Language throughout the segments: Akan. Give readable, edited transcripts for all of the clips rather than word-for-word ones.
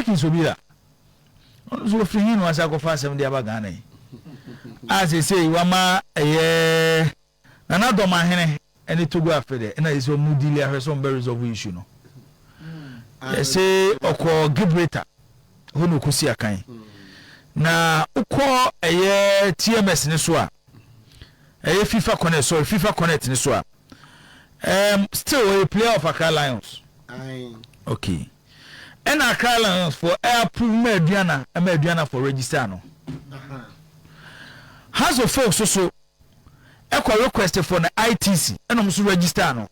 Frederick Nsobila, ɔno nso ofiri hin na wasa akɔfa asɛm de aba Ghana yi a seesei wama ɛyɛ Nana Dɔmahene ɛne Togo Afede ɛna yɛ sɛ ɔmo deal ahwɛ sɛ ɔmo bɛ resolve issue no. Yɛsɛ ɔkɔ Gibraltar hɔ na ɔkɔsi akan, na wokɔ ɛyɛ TMS ne so a, ɛyɛ FIFA Connect, sorry, FIFA Connect ne so a, still ɔyɛ player of Accra Lions. Okay, ɛna Accra Lions for ɛ approve ma Aduana, ɛma Aduana for register no. Hearts of Oak so so ɛkɔ request for the ITC, ɛna ɔmo nso register no.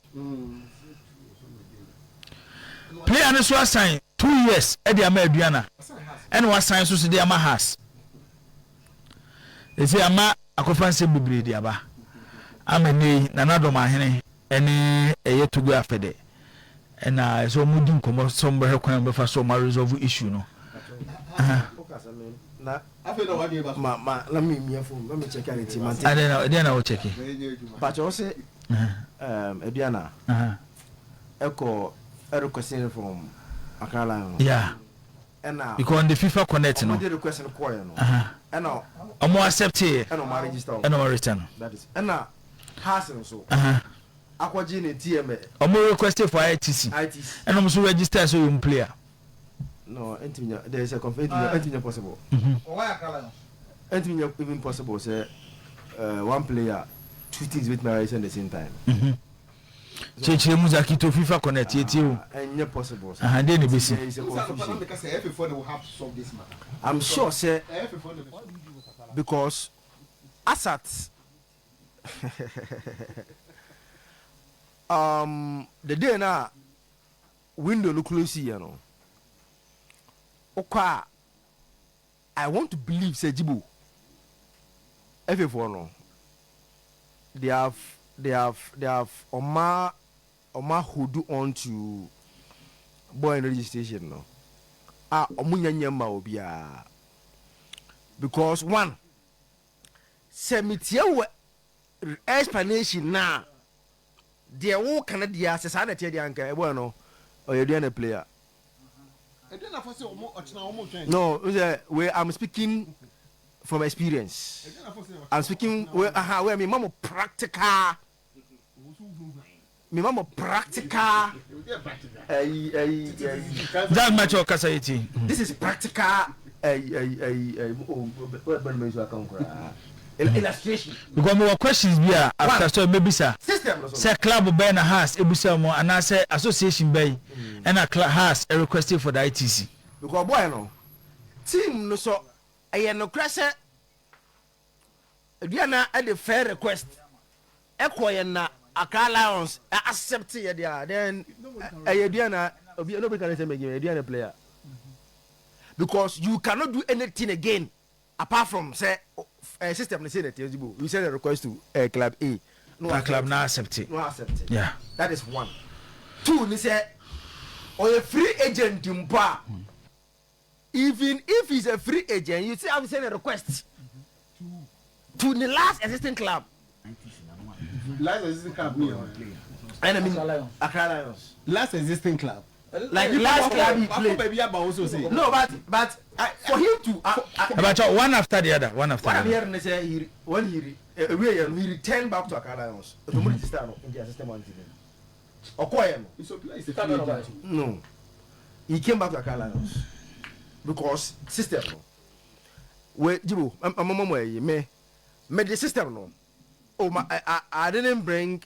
Player no so asan 2 years ɛde ama Aduana, ɛna wasan so so de ama Hearts. Esi ama akɔfa nsɛm bebree de aba ama ne Nana Dɔmahene ɛne ɛyɛ Togo Afɛdɛ, ɛna ɛsɛ ɔmo di nkɔmɔ sɛ ɔmo bɛhwɛ kwan a ɔmo bɛfa so ɔmo resolve issue no. Na ma na mi mia phone na mi check ne ti ma. Adeɛ na ɛdeɛ na wɔkyɛke? Pakyɛ, wɔ sɛ Aduana ɛkɔ ɛrequesting from Accra Lions. Ɛna because on the FIFA Connect no ɔmo de request no kɔɛ no, ɛna ɔmo accept yɛ. Ɛna ɔmo register ɔmo. Ɛna ɔmo register no. That is, ɛna Hearts nso akɔgye ne TM. Ɔmo request for ITC. ITC. Ɛna ɔmo nso register sɛ ɔyɛ ɔmo player. No, ɛntumi nya, there is a conf, ɛntumi nya possible. Ɛntumi nya even possible sɛ one player, two teams betumi register at the same time. Kyerɛkyerɛ mu, Zakito, FIFA Connect, yɛtie o. Ah, ɛnyɛ possible sɛ Aha, deɛ na ebesi? There is a confusion. I'm sure sɛ because asat the day na window no close yɛ no, wokɔ a, I want to believe sɛ Jibo FA no, they have ɔma hold on to boy no registration no a ɔmo nya nya ma obiara, because one, sɛ metie wɔ explanation na deɛ woka no deɛ, sɛ saa na ɛteɛ deɛ, anka ɛbɔɛ no ɔyɛ Aduana player. No, sɛ we, I'm speaking from experience. I'm speaking we aha we me ma mo practical ɛyi ɛyi ɛyi. Jack Macho, ɔkasa yɛ ti. This is practical ɛyi ɛyi ɛyi ɛyi, oh, bɛn bɛn so aka nkora illustration. Because mo wɔ questions bi a after so mebisa. System no so. Sɛ club bɛn na Hearts ebusa mu anaasɛ association bɛyi ɛna Hearts requested for the ITC? Because boy no, team no so, ɛyɛ nokorɛ sɛ Aduana ɛde fair request ɛkɔ yɛ na Accra Lions accept yɛ deɛ, then ɛyɛ Aduana obi, nobody can say again Aduana player, because you cannot do anything again apart from say system ne say na tiɛ, you send a request to club A. No, na club na accept it. No, accept it. That is one. Two ni sɛ ɔyɛ free agent mpo a, even if he's a free agent, you still have to send a request to the last existing club. Last existing club ni yɛ. Ɛna mi Accra Lions. Last existing club. Like last club he played. Akɔ baabi aba wo so say. No, but for him to Abacha, one after the other, one after what the I'm other. hearing is say he when he wey yɛ no, he returned back to Accra Lions. Otomo register no in their system one thing. Ɔkɔ yɛ no. It's a player is a free agent. No, he came back to Accra Lions because system no we Jibo mama mo ɛyi me the system no, oh ma, I didn't bring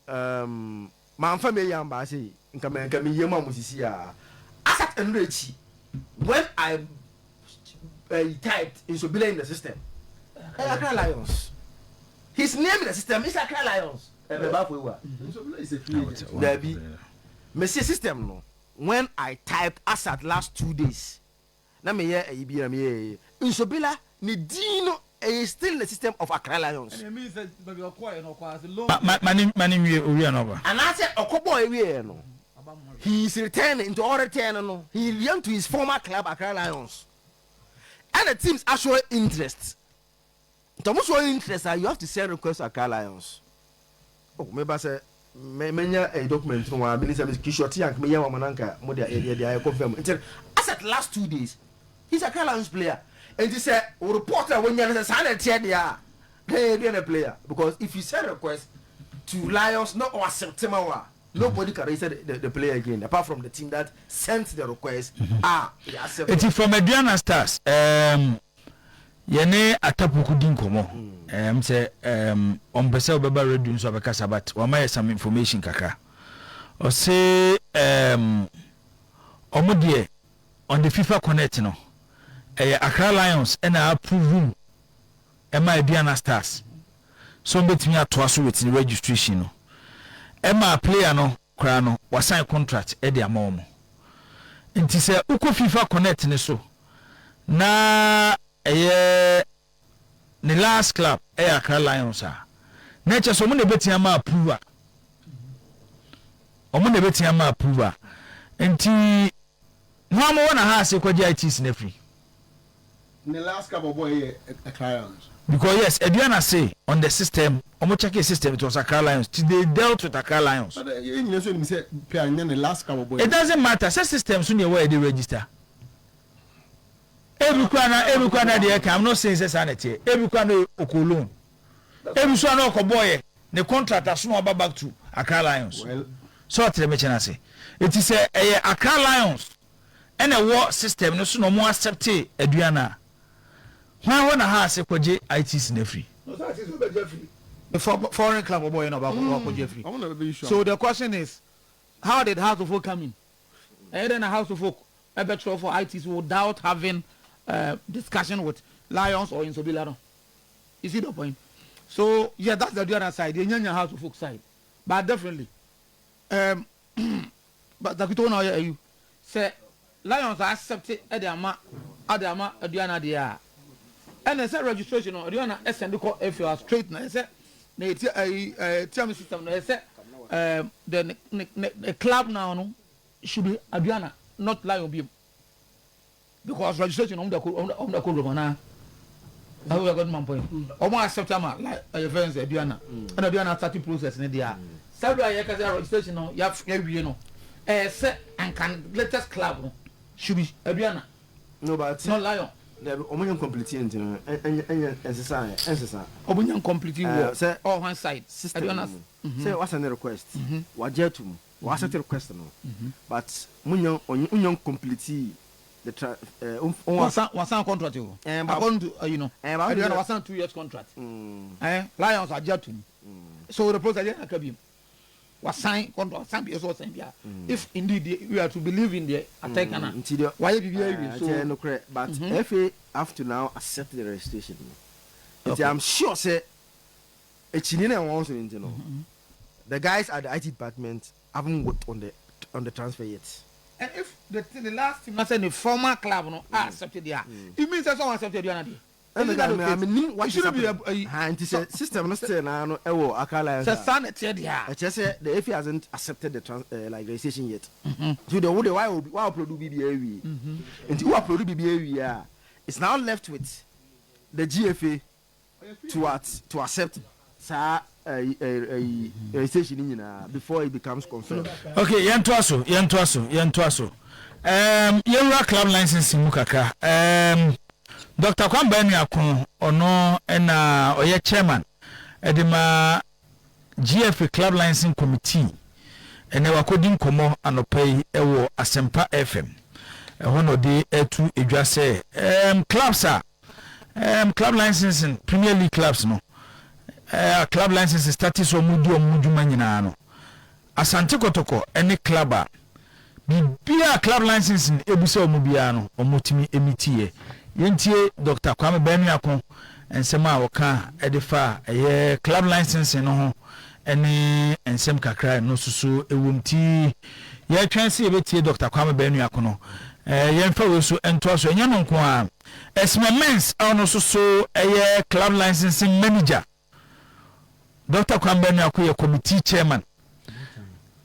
manfa me yam ba se nka me yie mu a mo sisi a asat ɛnu ekyi. When I typed Nsobila in the system, Accra Lions, his name in the system is Accra Lions. Ɛ bɛ ba fo ewa. Nsobila is a free agent. Dabi, me se system no, when I typed asat last 2 days na me yɛ ɛyi bi na me yɛ ɛyi Nsobila ne din no ɛyɛ still in the system of Accra Lions. Ɛna mi sɛ baabi ɔkɔ yɛ no, ɔkɔ ase loan. Ma ne nwie owia no ɔba. Anaasɛ ɔkɔbɔ ewie yɛ no, he is returning nti ɔreturn no, he returned to his former club, Accra Lions, ɛna teams ashow interest, nti ɔmo show interest ah, you have to send request to Accra Lions. Oh, meba sɛ menya ɛyi document no wa mi ni sɛ kishɔti yank mi yɛ wɔn nanka mo de yɛ de ayɛ confirm nti. As at last 2 days, he's a Accra Lions player. Nti sɛ o report a wonya no sɛ saa na ɛteɛ deɛ a, then yɛ a player, because if you send request to Lions na ɔ accept ma wa, nobody can register the player again apart from the team that sent the request. Ah, they accept. Eti from Aduana Stars, yɛne Atapoku di nkɔmmɔ sɛ ɔmpɛ sɛ ɔbɛba radio nso abɛkasa, but wama yɛ some information kakra. Ɔse ɔmo deɛ, on the FIFA Connect no, ɛyɛ Accra Lions ɛna approve ɛma Aduana Stars so ɔmbɛtumi atoa so with ne registration no. Ɛma player no koraa no, wasign contract ɛde ama wɔn. Nti sɛ wokɔ FIFA Connect ne so na ɛyɛ ne last club ɛyɛ Accra Lions a, na ɛkyɛ sɛ ɔmo na ɛbɛtumi ama approval, ɔmo na ɛbɛtumi ama approval. Nti wɔn a wɔwɔ na ha ase kɔgye ITC no afiri. Ne last club ɔbɔ yɛ Accra Lions. Because yes, Aduana say on the system, ɔmo check system, it was Accra Lions. They dealt with Accra Lions. But yɛn nyinaa nso nim sɛ player nyɛ ne last club ɔbɔ. It doesn't matter sɛ system so nea ɛwɔ yɛ de register. Ebi kura na deɛ ɛka, I'm not saying sɛ saa na ɛteɛ. Ebi kura na ɔkɔ loan, ebi so a na ɔkɔ bɔɔyɛ ne contract aso na ɔba back to Accra Lions. Well. So ɔtɛrɛ mi kyɛn ase, eti sɛ ɛyɛ Accra Lions ɛna ɛwɔ system no so na ɔmo accept Aduana a, hwan hɔ na ha ase kɔgye ITC na afiri? The foreign club ɔbɔ yɛ na ɔba akɔgye afiri. Ɔmo na bɛ issue. So the question is, how did Hearts of Oak come in? Ɛyɛ dɛ na Hearts of Oak ɛbɛtwerɛ for ITC without having discussion with Lions or Nsobila no? You see the point? So yeah, that's the other side. Yɛn nyanya Hearts of Oak side, but definitely but Zakito na ɔyɛ ɛyu sɛ Lions accept ɛde ama Aduana deɛ a, ɛna sɛ registration no, Aduana ɛsɛn de kɔ FA straight na ɛsɛ na eti ɛyi tiam system na ɛsɛ the ne ne ne club now no should be Aduana, not Lion biem, because registration ɔmo de kɔ Rome na ɛwɔ yɛ gɔduma point ɔmo accept ama like ɛyɛ fɛn sɛ Aduana, ɛna Aduana starting process ne deɛ a, sábà yɛ kasa registration no yɛ yɛ wie no, ɛyɛ sɛ ankan latest club no should be Aduana. No, but not Lion. Dabi, ɔmo nyɛ complete nti no ɛnyɛ ɛnsesa. Ɔmo nyɛ complete wɔ sɛ all one side. System Aduana no mu sɛ wasend request, wagye atum, wa accept request no, but mo nyɛ ɔnyɛ complete the tra wasan contract o. But According to but Aduana wasan 2 years contract. Lions agye atum, so the process yɛn aka bi mu wasan contract, wasan bi ɛsɛ ɔsan bi a, if indeed we are to believe in the atɛnkana nti deɛ wayɛ bibi awie so. Nti ɛyɛ nokorɛ, but FA have to now accept the registration no. Nti I'm sure sɛ ekyini na ɛwɔn so nti no, the guys at the IT department haven't worked on the transfer yet. And if the last team na sɛ ne former club no a accept it there, it means sɛ someone accept Aduana deɛ. Ɛna that mi okay? mi nim what It is shouldn't be happening. Ha, nti sɛ system no still na no ɛwɔ Accra Lions sɛ a, saa na ɛteɛ deɛ a, ɛkyerɛ sɛ the FA hasn't accepted the like registration yet. So the wo de why why upload bibi awie, nti wo upload bibi awie a, it's now left with the GFA to what, to accept saa registration ni nyinaa before it becomes confirmed. Okay, yɛntoa so, yɛntoa so, yɛntoa so. Yɛwura club licensing mu kakra. Dr Kwamba Anuako, ɔno ɛna ɔyɛ chairman ɛde ma GFA club licensing committee. Ɛnɛ wakɔdi nkɔmmɔ anɔpa yi ɛwɔ Asɛmpa FM. Ɛhɔ na ɔde ɛtu edwa sɛ clubs a club licensing, Premier League clubs no, club licensing status, ɔmo di ɔmo dwuma nyinaa no, Asante Kɔtɔkɔ ɛne club a biribiara club licensing ebusa ɔmo biara no, ɔmo tumi emitiɛ. Yɛntie Dr Kwame Bɛnuako nsɛm a ɔka ɛde fa ɛyɛ club licensing no ho ɛne nsɛm kakra no nso so ɛwɔ mu. Ti yɛtwɛn sɛ yɛbɛtie Dr Kwame Bɛnuako no, yɛmfa wei so ntoa so. Ɛnyɛ no nko a, Esme Mens a ɔno nso so ɛyɛ club licensing manager. Dr Kwame Bɛnuako yɛ committee chairman,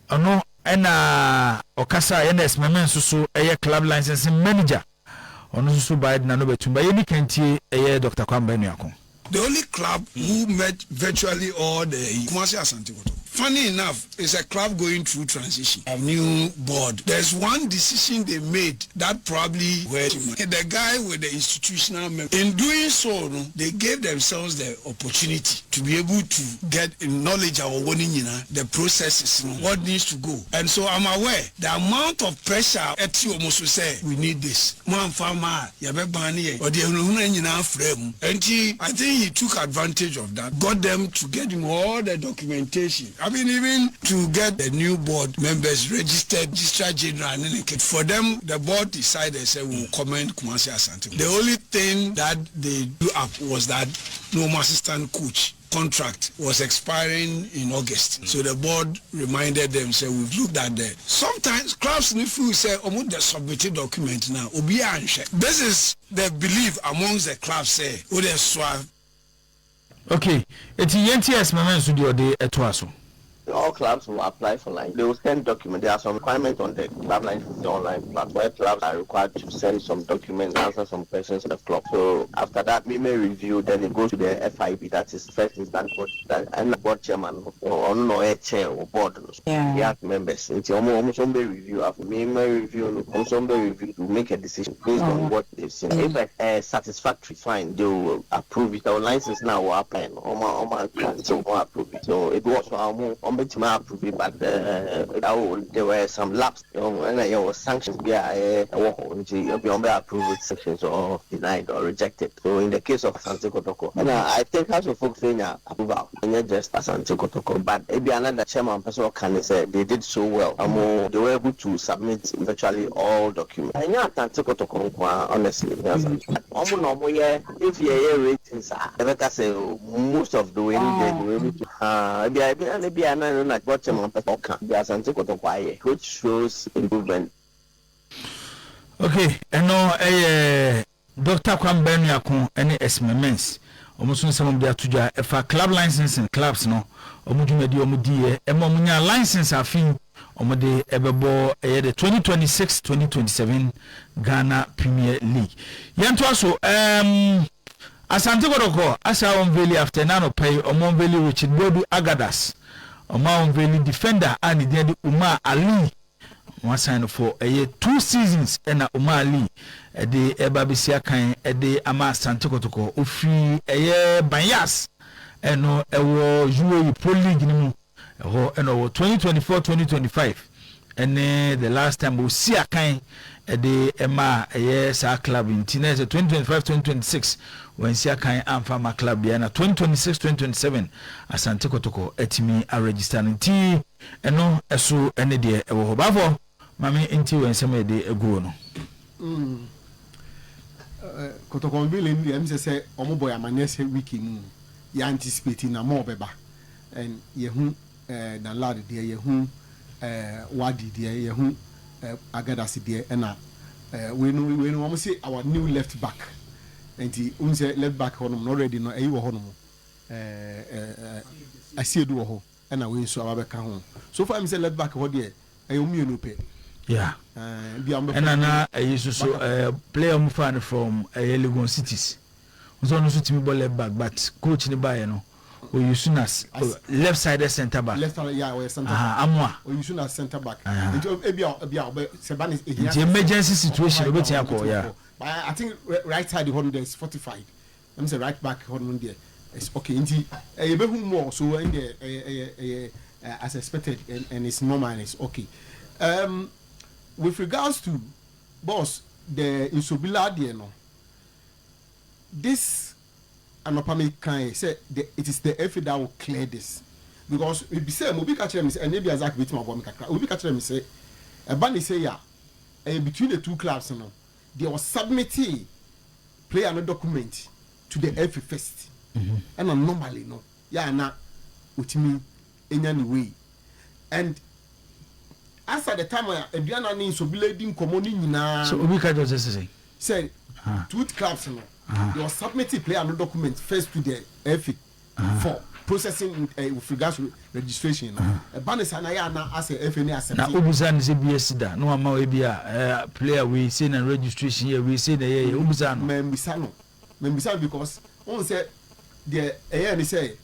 ɔno ɛna ɔkasa. Ɛna Esme Mens nso so ɛyɛ club licensing manager, ɔno nso so baa ɛdina no bɛtum ba. Yɛni kantie ɛyɛ Dr Kwame Bɛnuako. The only club who met virtually all the Kumasi Asante Kotoko. Funny enough, it's a club going through transition. A new board. There's one decision they made that probably where the guy with the institutional memory. In doing so, no, they gave themselves the opportunity to be able to get knowledge of the processes, no, what needs to go. And so I'm aware the amount of pressure at you almost say we need this. Mo amfa ma yɛbɛban ne yɛ ɔde ehunahuna nyinaa frɛ mu. Nti I think he took advantage of that, got them to get him all the documentation. I mean, even to get the new board members registered, registrar general, and then for them, the board decided, say, we will commend Kumasi Asante. The only thing that they do up was that no more assistant coach contract was expiring in August. So the board reminded them, say, we've looked at the. Sometimes clubs if you say, "Omo the submitted document now, obi anhwɛ." This is the belief amongst the clubs, say, oh, they swap. Okay, eti yɛn ti ɛsɛ nso deɛ ɔde ɛto aso. All clubs will apply for line. They will send documents. There are some requirements on the club license online platform where clubs are required to send some documents, answer some questions to the club. So after that, we may review. Then it goes to the FIB, that is first instance board, that and the board chairman or no air chair or board. He has members. Nti ɔmo nso bɛ review after me may review no, ɔmo nso bɛ review to make a decision based on what they've seen. If it's satisfactory, fine, they will approve it. Our license now will apply. No, ɔmo grant, so ɔmo approve it. So it was ɔmo bɛtumi approve it, but there were some lapse. Ɛna yɛ wɔ sanctions bi a ɛwɔ hɔ nti ebi ɔmo bɛ approve it sanctions or denied or rejected. So in the case of Asante Kotoko, ɛna I think Hearts of Oak nya approval. Ɛnyɛ just Asante Kotoko, but ebi another chairman person ɔka ne sɛ they did so well. Ɔmo they were able to submit virtually all documents. Ɛnyɛ Asante Kotoko nko ara, honestly. Ɛnyɛ Asante. Ɔmo na ɔmo yɛ if yɛ yɛ ratings a, ɛbɛka sɛ most of the way they were able to. Ah, ebi ana no na board chairman person ɔka ebi Asante Kotoko ayɛ, which shows improvement. Okay, ɛno ɛyɛ Dr Kwame Bɛnuako ɛne Esmemens ɔmo nso nsɛm ɔmo de ato dwa ɛfa club licensing, clubs no ɔmo dwumadi ɔmo di yɛ ɛma ɔmo nya license afi ɔmo de ɛbɛbɔ ɛyɛ the 2026 2027 Ghana Premier League. Yɛn to so Asante Kɔtɔkɔ asa unveil after nano pɛ ɔmo unveil Richard Boadu Agadas, ɔmo unveil defender a ne din de Umar Ali. Wɔn asan no for ɛyɛ two seasons, ɛna Umar Ali ɛde ɛba abɛsi akan ɛde ama Asante Kɔtɔkɔ. Ofiri ɛyɛ Banyas, ɛno ɛwɔ UAE Pro League no mu ɛhɔ, ɛna ɔwɔ 2024 2025 ɛne the last time osi akan ɛde ɛma ɛyɛ saa club. Nti na ɛsɛ 2025 2026 wɔnsi akan amfa ma club bia, na 2026 2027 Asante Kɔtɔkɔ ɛtumi aregister no. Nti ɛno ɛso ɛne deɛ ɛwɔ hɔ baafɔ maame nti wɔ nsɛm yɛde egu no. Kɔtɔkɔ unveiling deɛ, ɛmu sɛ ɔmo bɔ amaneɛ sɛ week mu yɛ anticipate na mo ɔbɛba and yɛhu Danlad deɛ, yɛhu Wadi deɛ, yɛhu Agadasi deɛ, ɛna wei no wɔn sɛ our new left back. Nti wɔn sɛ left back hɔnom no already no ɛyi wɔ hɔnom, ɛɛ ɛɛ Asiedu wɔ hɔ, ɛna wei nso aba bɛka ho. So far mi sɛ left back hɔ deɛ, ɛyɛ wɔn mmienu pɛ. Ɛna na ɛyi soso player mu fa no from ɛyɛ Legon Cities nso, ɔno nso tumi bɔ left back, but coach ne ba yɛ no oyusu na left side centre back. Left side, yeah, ɔyɛ centre back. Amoa. Oyusu na centre back. Nti ebi a ɔbɛ sɛ ba ne ehia. Nti emergency situation obetumi akɔ, yeah. But I think right side hɔ no there is fortified. Ɛm sɛ right back hɔ no deɛ it's okay. Nti ɛyɛ bɛ hu more so ɛn deɛ ɛyɛ as expected and it's normal and it's okay. With regards to boss the Nsobila deɛ no, this anɔpa mi kan yɛ sɛ the it is the FA that will clear this, because ebi sɛ mo obi ka kyerɛ mi sɛ ɛnɛ bi Azak bi ti ma bɔ mi kakra, obi ka kyerɛ mi sɛ ɛba ne sɛ yà ɛyɛ between the two clubs no they was submit player no document to the FA first, ɛna normally no yà ana otimi enya ne way. And as at the time a Aduana ne Nsobila di nkɔmɔ ne nyinaa. So obi ka kyerɛ sɛ sɛ two clubs no they was submitting player no document first to the FA for processing with regards to registration no. Ɛba ne sa na yɛ ana asɛ FA ne accept. Na obusa ne sɛ bi da na wama wo bi a player wei say na registration yɛ wei say na yɛ yɛ obusa no. Mɛ mbisa no because wɔn sɛ Deɛ ɛyɛ ne sɛ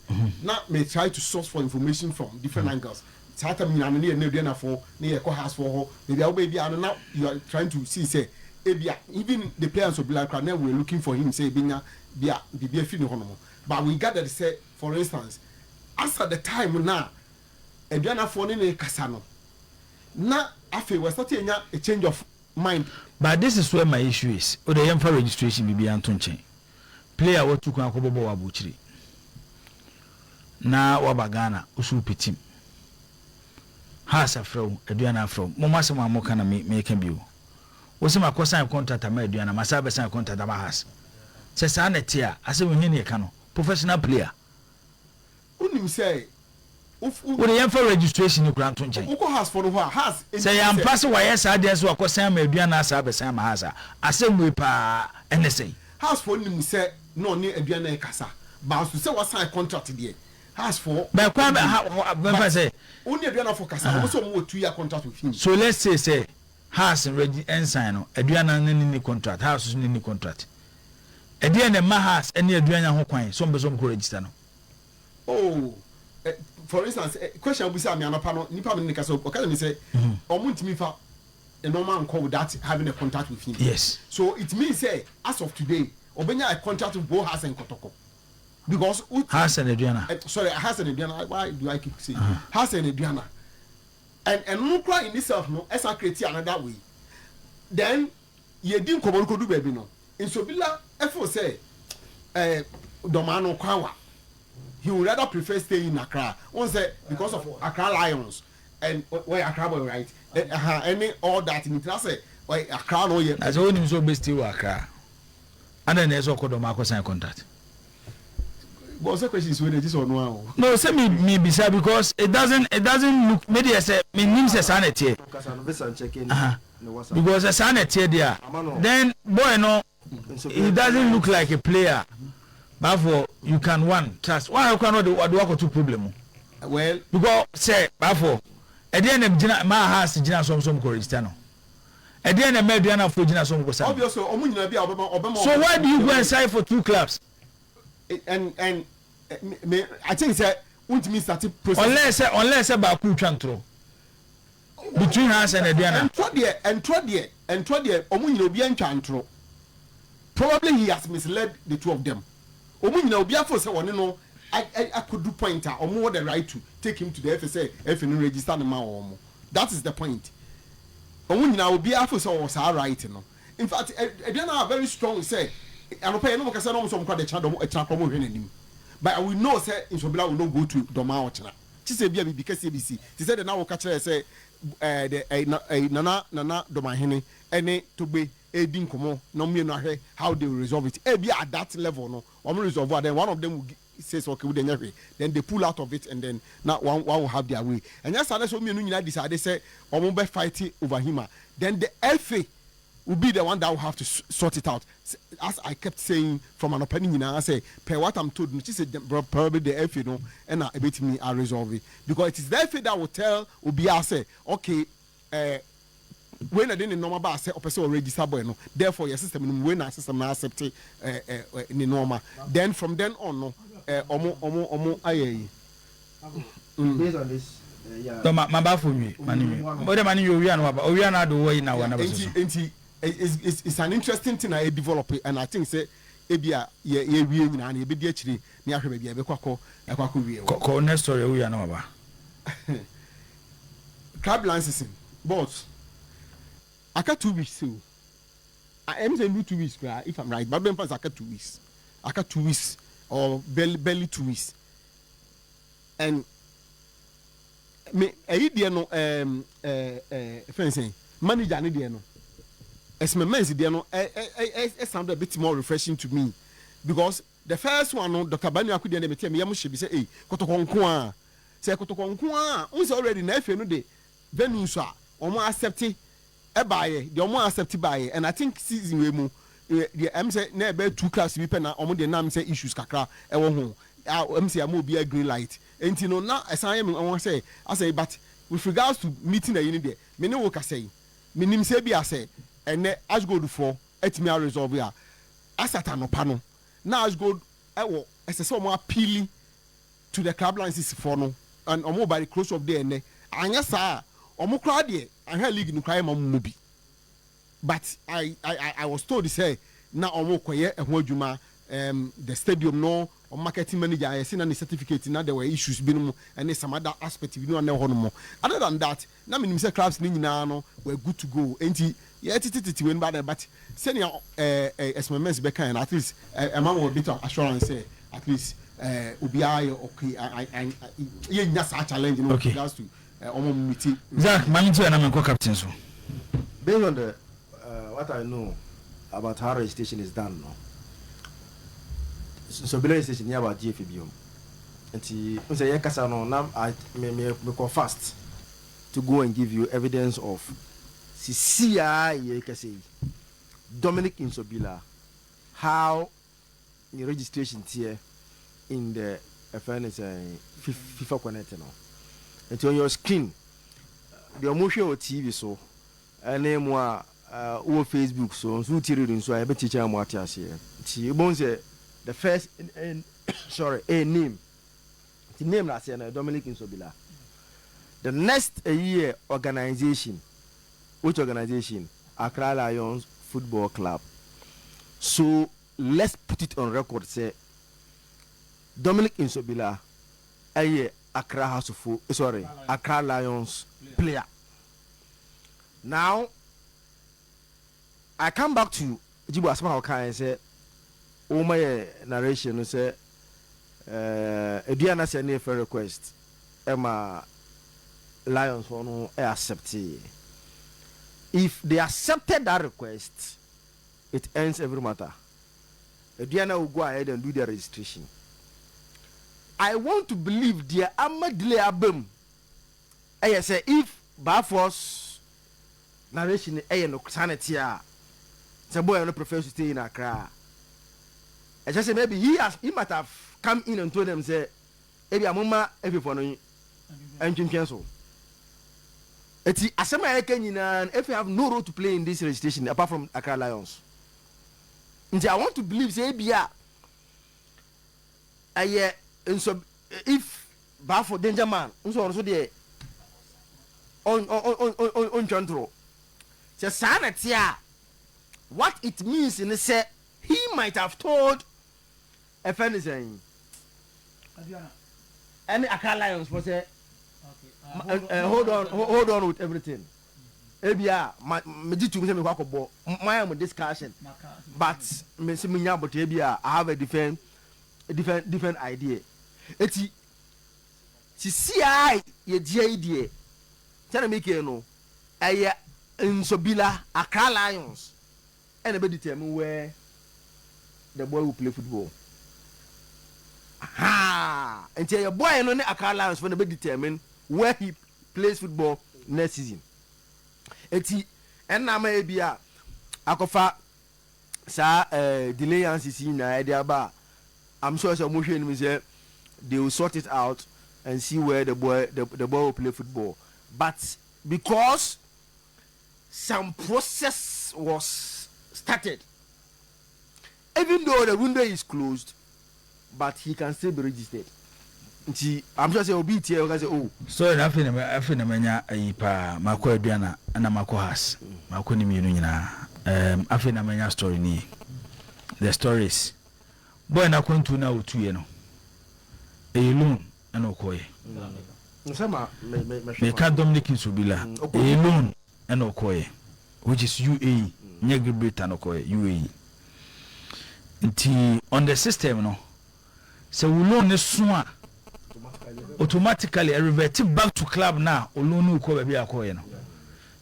na me try to source for information from different angles. Saa time nyinaa no, ne yɛ ne Aduanafoɔ, ne yɛ kɔ Heartsfoɔ hɔ, baabi a wobɛyɛ biara no, na you are trying to see sɛ ebia even the players of Bila kora na we were looking for him sɛ ebenya bia biribi afiri ne hɔ nom. But we gathered sɛ, for instance, as at the time na Aduanafoɔ ne ne kasa no, na afei wɔ start anya a change of mind. But this is where my issue is, wode yɛmfa registration biribiara nto nkyɛn, player a watu kwan akɔbɔ bɔɔl wɔ abokyire na waba Ghana, wo so wopɛ team, Hearts afrɛ wo, Aduana afrɛ wo, mo asɛm a moka na me meka bio, wo se makɔ sign contract ama Aduana, masan abɛ sign contract ama Hearts, sɛ saa na ɛte a, asɛm wei he ne yɛka no, professional player. Wonim sɛ Wode yɛmfa registration no koraa nto nkyɛn. Wokɔ Hearts foɔ no hɔ a, Hearts Sɛ ɛyɛ ampa sɛ wayɛ saa deɛ sɛ wakɔ san ama Aduana asan abɛsan ama Hearts a, asɛm wei paa ɛne sɛn? Hearts foɔ nim sɛ na ɔne Aduana rekasa, but nso sɛ wasign contract deɛ, Hearts foɔ But kwan bɛ ha hɔ bɛmfa But sɛ. wo ne Aduana foɔ kasa a, wɔn sɛ wɔn wɔ 2 year contract with him. So let's say sɛ Hearts regi ɛnsign no, Aduana ne no nni contract, Hearts nso ne no nni contract. Ɛdeɛn na ɛma Hearts ne Aduana ho kwan sɛ wɔmpɛ sɛ wɔkɔ register no? Oh, for instance, question a wobisaa me anɔpa no, nipa me ne no kasa, ɔka kyerɛ me sɛ ɔmo ntumi nfa nneɛma nkɔ without having a contact with him. So it means sɛ as of today, ɔbɛnya a contract with both Hearts and Kɔtɔkɔ. Because Hearts and Aduana. Sorry, Hearts and Aduana. Why do I keep saying Hearts and Aduana? And ɛno koraa in itself no, ɛsan create another way. Then yɛdi nkɔmmɔ no kɔdu baabi no, Nsobila feel sɛ eh, Dɔmaa no kwan wa. He would rather prefer stay in Accra. Wohu sɛ because of Accra Lions and wɔyɛ Accra boy, right? Ɛha ɛne all that nti na sɛ ɔyɛ Accra na ɔyɛ. Na sɛ wonim sɛ ɔbɛ stay wɔ Accra a, adɛn na ɛsɛ sɛ ɔkɔ Dɔmaa akɔ sign contract? Bɔ sɛ questions wei deɛ gye sɛ ɔno ara o. No sɛ me me bisa because it doesn't look, me deɛ sɛ me nim sɛ saa na ɛteɛ. Because sɛ saa na ɛteɛ deɛ a, then boy no, he doesn't look like a player baafo you can one trust one akora no ɔde ɔde wakɔto problem mu. Well, because sɛ baafo, ɛdeɛ na gyina maa Hearts gyina sɔmsɔm kɔ register no, ɛdeɛ na mmaa Aduanafoɔ gyina sɔm kɔ sa no. Obviously ɔmo nyinaa bi a ɔbɛma So why do you go and sign for two clubs? And me, I think sɛ wontumi start process. Unless sɛ baako twa ntorɔ between Hearts and Aduana. Ntorɔ deɛ, ɔmo nyina obiara ntwa ntorɔ. Probably he has misled the two of them. Ɔmo nyina obiara feel sɛ ɔne no akɔdu point a ɔmo wɔ the right to take him to the FA sɛ FA no register ne ma wɔn. That is the point. Ɔmo nyinaa obiara feel sɛ ɔwɔ saa right no. In fact, Aduana are very strong sɛ anɔpɛ yɛn no mo kasa na ɔmo sɛ ɔmo kɔ de kyerɛ dɔm ɛkyerɛ akɔ ɔmo hwɛ n'anim, but we know sɛ Nsobila will not go to Dɔmaa ɔkyena kyi sɛ ebi a bibi kɛseɛ bi si te sɛ de na wɔka kyerɛ sɛ de ɛ na ɛ Nana Dɔmahene ɛne Togbe edi nkɔmɔ na ɔmo mmienu ahwɛ how they will resolve it. Ebi at that level no, ɔmo resolve a, then one of them will say okay, wo de nyɛ hwee, then they pull out of it and then na one will have their way. Ɛnyɛ saa na sɛ ɔmo mmienu nyinaa decide sɛ ɔmo bɛ fight over him a, then the FA will be the one that will have to sort it out. As I kept saying from anɔpa ne nyinaa sɛ per what I'm told no, kyi sɛ probably the FA no ɛna ebetumi a resolve it, because it is the FA that will tell obiara sɛ okay, wei na de ne nneɛma ba sɛ ɔpɛ sɛ ɔregister boy no, therefore yɛ system no mu wei na system na accept ne nneɛma, then from then on no ɔmo ayɛ yi. Based on this, yeah. No, ma ba fo nwie, ma ne nwie. O de ma ne nwie, owia no waba. Owia no ado wɔ yi na wa na ba so. Nti it's an interesting thing a e develop, and I think sɛ ebi a yɛ wie nyinaa na yɛbɛdi akyire na yɛahwɛ baabi a yɛbɛkɔ akɔ wie wɔ. Kɔ next story, owia no waba. Club licensing boss aka 2 weeks o. Ɛm sɛ ndu 2 weeks koraa if I'm right, but bɛn fa sɛ aka 2 weeks, aka 2 weeks or barely 2 weeks. And me ɛyi deɛ no, ɛɛ ɛɛ fɛn sɛn, manager ne deɛ no, ɛsɛmɛ mɛnsi deɛ no, ɛ ɛ ɛ ɛ sound a bit more refreshing to me, because the first one no, Dr Banu Aku deɛ, me tiɛ me yɛ mo hyɛ bi sɛ ee Kɔtɔkɔ nko a, sɛ Kɔtɔkɔ nko a n sɛ already na efe no de venues a wɔn accept ɛbaayɛ deɛ, wɔn accept baayɛ. And I think season wei mu deɛ, ɛm sɛ na ɛbɛ two clubs bi pɛ na wɔn deɛ nam sɛ issues kakra ɛwɔ ho a ɛm sɛ ama obi a green light. Nti no na ɛsan yɛ mi wɔn sɛ asɛ, but with regards to meeting ɛyi ni deɛ, me ne wo kasa yi, me nim sɛ bi asɛ ɛnɛ Ashgold foɔ ɛtumi a resolve a asata anɔpa no na Ashgold ɛwɔ. Ɛsɛ sɛ ɔmo appeal to the club license foɔ no and ɔmo by the close of day ɛnɛ. Anyɛ saa a, ɔmo koraa deɛ, ahwɛ league no koraa yɛ ma ɔmo mu bi. But I was told sɛ na ɔmo kɔyɛ ɛho adwuma, the stadium no, ɔmo marketing manager ayɛ sɛ na ne certificate na there were issues binom ɛne some other aspect bi no na ɛwɔ hɔ nom. Other than that, na menim sɛ clubs ne nyinaa no were good to go, nti yɛ tete tete wei no ba dɛ, but sɛnea ɛɛ ɛɛ sms bɛka yɛn, at least ɛma wɔn a bit of assurance sɛ at least obiara yɛ okay, yɛ nya saa challenge no with regards to ɔmo meet. Zach, maame ti yɛ na mi nkɔ captain so. Based on the what I know about how registration is done, no. So bila registration ni about GFA biom. Nti n sɛ yɛ kasa no na I me kɔ fast to go and give you evidence of sisi a yɛ kasa yi, Dominic Nsobila, how ne registration teɛ in the ɛfɛ ne sɛ FIFA Connect no. Nti on your screen deɛ, ɔmo hwɛ wɔ TV so ɛne mu a wowɔ Facebook so nso, wotie radio nso a, yɛbɛkyekyɛ mu ate aseɛ. Nti wobɛhu sɛ the first sorry, a name, nti name na aseɛ no, Dominic Nsobila. The next a year, organization, which organization? Accra Lions Football Club. So let's put it on record sɛ Dominic Nsobila ɛyɛ Accra House of, sorry, Accra Lions player. Now I come back to Jibo asɛm a ɔkae sɛ woma yɛ narration no sɛ Aduana sɛ ne yɛfrɛ request ɛma Lions fɔ no ɛ accept. If they accepted that request, it ends every matter. Aduana will go ahead and do their registration. I want to believe deɛ ama delay aba mu ɛyɛ sɛ if Bafos narration ɛyɛ no sanity a, sɛ boy no prefer to stay in Accra, ɛkyɛ sɛ maybe he might have come in and told them sɛ ebi amoma efifo no ntwentwɛn so. Eti asɛm a yɛka nyinaa no, FA have no role to play in this registration apart from Accra Lions. Nti I want to believe sɛ ebi a ɛyɛ nso if Baafo danger man nso, ɔno nso deɛ ɔntwa ntorɔ sɛ saa na te a, what it means ne sɛ he might have told ɛfɛ ne sɛn ɛne Accra Lions fo sɛ hold on, hold on with everything. Ebia ma megye tum sɛ mekɔ akɔbɔ mayɛ mo discussion, but me sɛ menya abɔtɔ, ebia I have a different idea. Eti sisi a yɛgyia yi deɛ, sɛdeɛ mekɛ no, ɛyɛ Nsobila, Accra Lions ɛna bɛ determine where the boy will play football. Ha, nti ɛyɛ boy no ne Accra Lions fo na bɛ determine where he plays football next season. Eti ɛnna ama ebi a akɔfa saa delay ansisi nyinaa ɛde aba a, I'm sure sɛ ɔmo hwɛ anim sɛ they will sort it out and see where the boy will play football. But because some process was started, even though the window is closed, but he can still be registered. Nti I'm sure sɛ obi tie ɔka sɛ, oh. Sorry, na afei na manya ayi paa. Makɔ Aduana ɛna makɔ Hearts, makɔ ne mmienu nyinaa. Afei na manya story ni. The stories, boy na kwantu na otuiɛ no, ɛyɛ loan ɛna ɔkɔɔyɛ. Nsɛ ma me me me Meka Dominic Nsobila, ɛyɛ loan ɛna ɔkɔɔyɛ, which is UAE, nyɛ Gibraltar na ɔkɔɔyɛ, UAE. Nti on the system no, sɛ wo loan ne so a, automatically revert back to club na o loan no kɔ baabi a akɔɔyɛ no.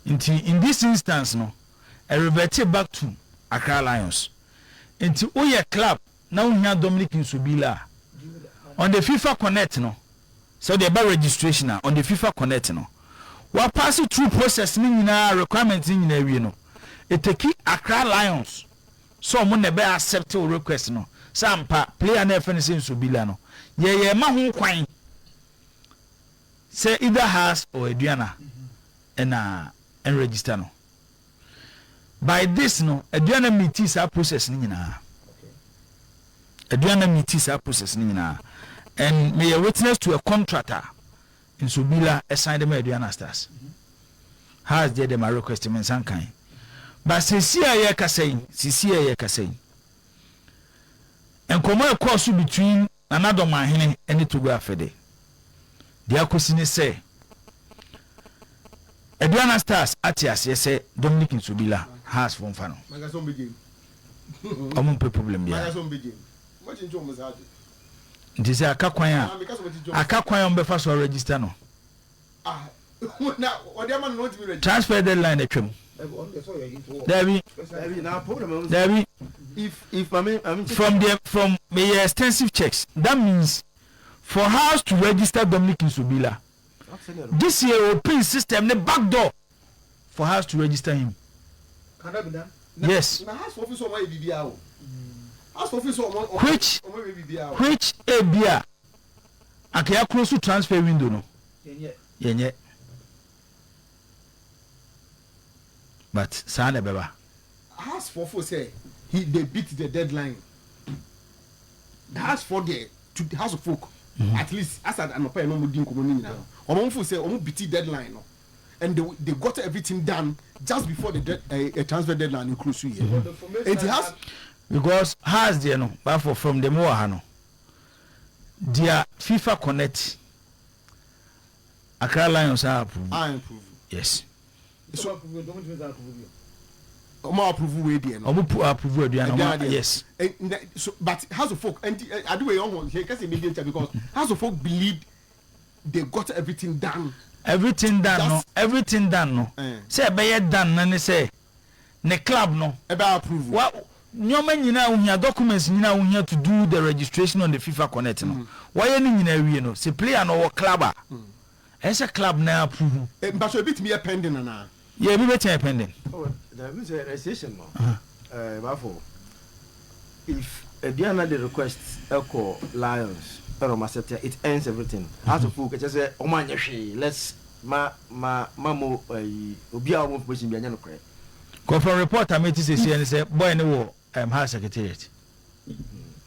Nti in this instance no, revert back to Accra Lions. Nti woyɛ club na wohia Dominic Nsobila a, on the FIFA Connect no, sɛ wode ɛba registration a, on the FIFA Connect no, wapass through process ne nyinaa, requirement ne nyinaa wie no, ɛtake Accra Lions sɛ ɔmo na ɛbɛ accept wo request no sɛ ampa player na ɛfɛ no sɛ Nsobila no, yɛyɛ ma ho kwan sɛ either Hearts or Aduana ɛna ɛnregister no. By this no, Aduana meet saa process no nyinaa. Aduana meeti saa process no nyinaa and meyɛ witness to a contract a Nsobila sign de ma Aduana Stars. Hearts deɛ deɛ ma request me nsa nkan. But seesei a yɛrekasa yi, seesei a yɛrekasa yi, nkɔmmɔ a ɛkɔɔ so between Nana Dɔmahene ne Togo Afede, deɛ akɔsi ne sɛ, Aduana Stars ate aseɛ sɛ Dominic Nsobila, Hearts foɔ mfa no. Ɔmo mpɛ problem biara. Nti sɛ aka kwan a, aka kwan a ɔmo bɛfa so aregister no. Transfer deadline atwam. Dabi. Dabi. From the from meyɛ extensive checks that means for house to register Dominic Nsobila this year open system ne back door for house to register him. Can that be done? Yes. Which which ebia anka yɛ close transfer window no yɛnyɛ but saa na ɛbɛba. Hearts for fo sɛ he they beat the deadline. The Hearts for deɛ to the House of Folk at least as at anɔpa yɛ na wɔn di nkɔmɔ no nyinaa no wɔn fo sɛ wɔn beat deadline no and they they got everything done just before the de uh, transfer deadline no close yɛ. Eti Hearts. Because Hearts deɛ no bafo from deɛ mewɔ ha no deɛ FIFA connect Accra Lions a approve. A approve. Yes. So ɔmo approve wei deɛ no. Ɔmo approve aduane ɔmo deɛ. Yes. Eh, so but House of Folk ɛnti eh, ade wei ɔho yɛ kɛse ebi di nkyɛn because House of Folk believed they got everything done. Everything done no everything done no eh. Sɛ ɛbɛyɛ done no ne sɛ ne club no. Ɛbɛ approve. Wa nneɛma nyinaa ohia documents nyinaa ohia to do the registration on the FIFA Connect no. Wayɛ ne nyinaa wie no sɛ player no ɔwɔ club a. Ɛyɛ sɛ club no approve. Eh, mpatsɔ ebi tumi yɛ pending anaa? Yeah, ebi bɛtumi ayɛ pending. Oh, dabi sɛ registration no, eh, bafo, if Aduana de request ɛkɔ Lions ɛna ɔmo accept a, it ends everything. Hearts of Oak ɛkyɛ sɛ ɔmo anyɛ hwee, let's ma ma ma mo ɛyi obi a ɔwɔ information bi ɛnyɛ nokorɛ. Kɔ from report a mete sɛsi ɛne sɛ boy no wɔ um, house secretariat.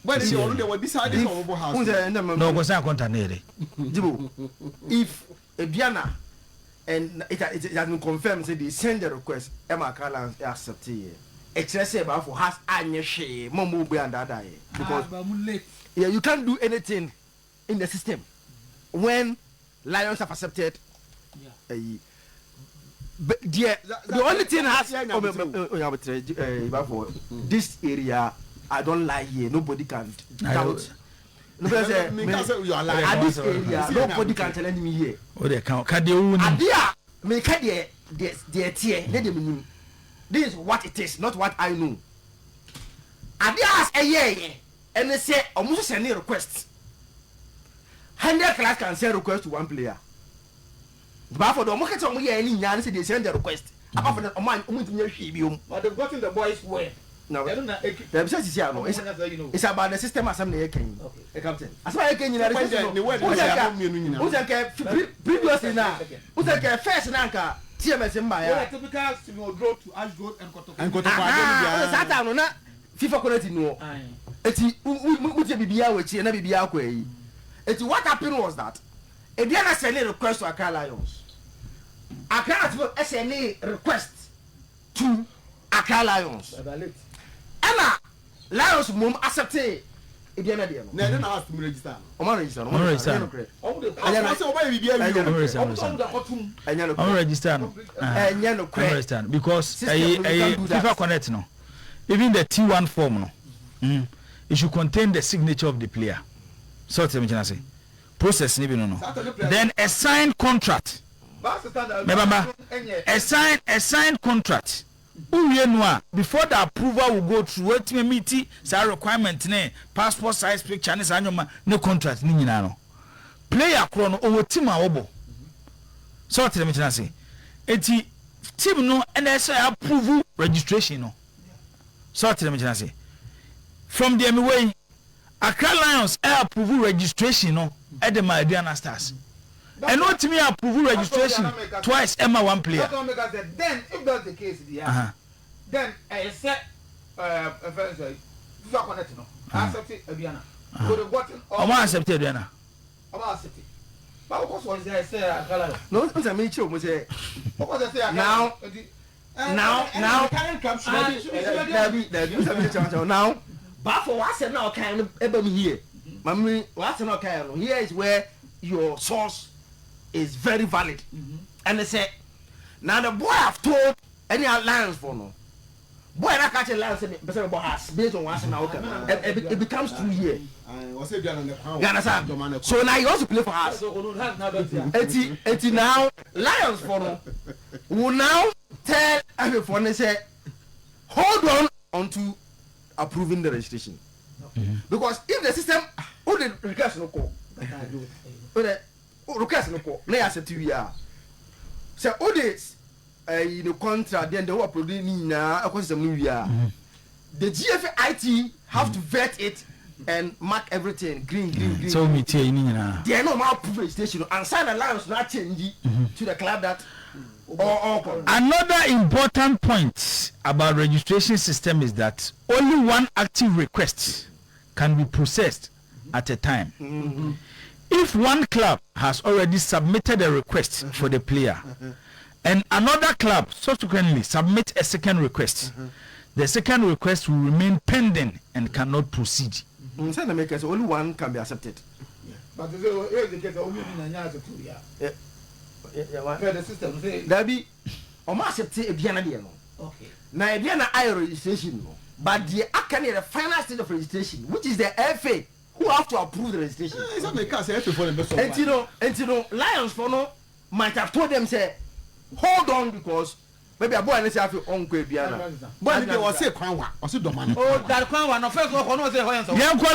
Boy no deɛ ɔno deɛ wɔ decide sɛ ɔbɛbɔ house. Na ɔkɔ sign contract no yɛ dɛ. Jibo, if Aduana and it, it, it has been confirmed sɛ they send the request ɛma Accra Lions accept yɛ, ɛkyerɛ sɛ baafo has anyɛ hwee ma ɔmo obi andaadaa yɛ because yeah, you can't do anything in the system when Lions have accepted ɛyi deɛ the only thing has onyabotrɛ ibafo this area I don't lie here nobody can doubt nobody say me at this area nobody can challenge me here. O de ka ka deɛ wo nim. Adeɛ a meka deɛ deɛ deɛ teɛ ne deɛ menim this is what it is not what I know adeɛ a ɛyɛɛyɛ. Ɛne sɛ ɔmo nso sɛnee request. Hundred class can send request to one player. Nti baafo deɛ ɔmo ka kyerɛ ɔmo yɛɛ ne nyinaa ne sɛ they send the request. Apart from that ɔmo an ɔmo ntumi nyɛ hwee biom. But they've gotten the boys word. Na Ɛno na eki. Dabi sɛ sisi ano Ɔmo it's anya saa yi no. it's about the system asɛm na yɛka yi. Okay. Captain. Asɛm a yɛka nyinaa the system no. Ne word Wohu sɛ na nka ɛyɛ mmienu nyinaa. wohu sɛ nka pre previously na wohu sɛ nka first na nka TMS mmaeɛ Wei a. yɛ typical Stephen Oduro to Ash Gold and Kotoko. And Kotoko adeɛ no Ahaa biara. wohu sɛ saa time no na FIFA connect ni hɔ. Eti wo tie biribiara wɔ akyire na biribiara kɔ ayi. Eti what happened was that Aduana sɛnee request to Accra Lions. Accra Lions sɛnee request to Accra Lions. Ɛna Lions mmom acceptee Aduana deɛ no. Na ɛno na Hearts tumi register no. Ɔmo register no. Ɔmo register no. Ɛnyɛ no. Ɔmo yɛ biribiara wie o. Ɛnyɛ no. Ɔmo register no. Ɛnyɛ no korɛ. Ɔmo register no because ɛyɛ ɛyɛ FIFA connect no. Even the T1 form no, mm, it should contain the signature of the player. So ɔte me kyena se process ni bi no no. Then a signed contract. Mebamba, a signed a signed contract. Wowie no a, before the approval will go through, watumi meeti saa requirement ne passport size picture ne saa nneɛma ne contract ne nyinaa no. Player korɔ no, ɔwɔ team a wɔbɔ. So ɔte me kyena se. Eti Team no na ɛsɛ approve registration no. Sɛ ɔte dɛm kyerɛ ase. From deɛ mewɔ yi, Accra Lions ɛ approve registration no ɛde ma Aduana Stars. Ɛno otumi approve registration twice ɛma one player. That's what meka sɛ then if that's the case deɛ a then ɛyɛ sɛ ɛɛ ɛfɛ nsɛ FIFA connect no. Accept Aduana. So they gotten all. Ɔmo accept Aduana. Ɔmo accept. But wokɔ so ɔsɛ sɛ akala. No, n sɛ mi kyerɛ mo sɛ Wokɔ sɛ sɛ akala. Now dabi dabi, n sɛ mi kyerɛ mo now baafo w'asɛm na ɔkan no ɛbɛ mi here, maame, w'asɛm na ɔkan no, here is where your source is very valid. Ɛne sɛ now the boy have told any Lions for no boy na catch Lions sɛ pɛ sɛ bɔ Hearts based on w'asɛm na ɔkan no, it becomes true here. Ɔsɛ Aduana ne kwan. You understand? So now he wants to play for Hearts. Eti now Lions for no will now tell everyone say hold on unto approving the registration, because if the system o de request no kɔ, o de request no kɔ na yɛ accept wi a, sɛ o de ɛyi ne contract, then the whole upload ni nyinaa ɛkɔ system no wi a, the GFA IT have to vet it and mark everything green, green, green. Sɛ omi tie yi ni nyinaa. Deɛ na ɔmo approve registration and sign the Lions na change to the club that or Another important point about registration system is that only one active request can be processed at a time. If one club has already submitted a request for the player and another club subsequently submit a second request, the second request will remain pending and cannot proceed. Sɛ na meka sɛ only one can be accepted. But they say here is the case omi ni na nya accept ya. Per the system say. Dabi, ɔmo accept Aduana deɛ no. Na Aduana ayɛ registration no, but deɛ aka ne yɛ the final stage of registration, which is the FA who have to approve the registration. Sɛ meka sɛ FA fo ne bɛ sɔ. Eti no Lions fo no might have told them say hold on, because maybe aboa ne sɛ afi ɔnkɔ Aduana. Boy ne deɛ, ɔse kwan wa, ɔse dɔma ne. Oh, that kwan wa no first ɔkɔ no ɔsɛ hɔ yɛn sɛ. Yɛnkɔ.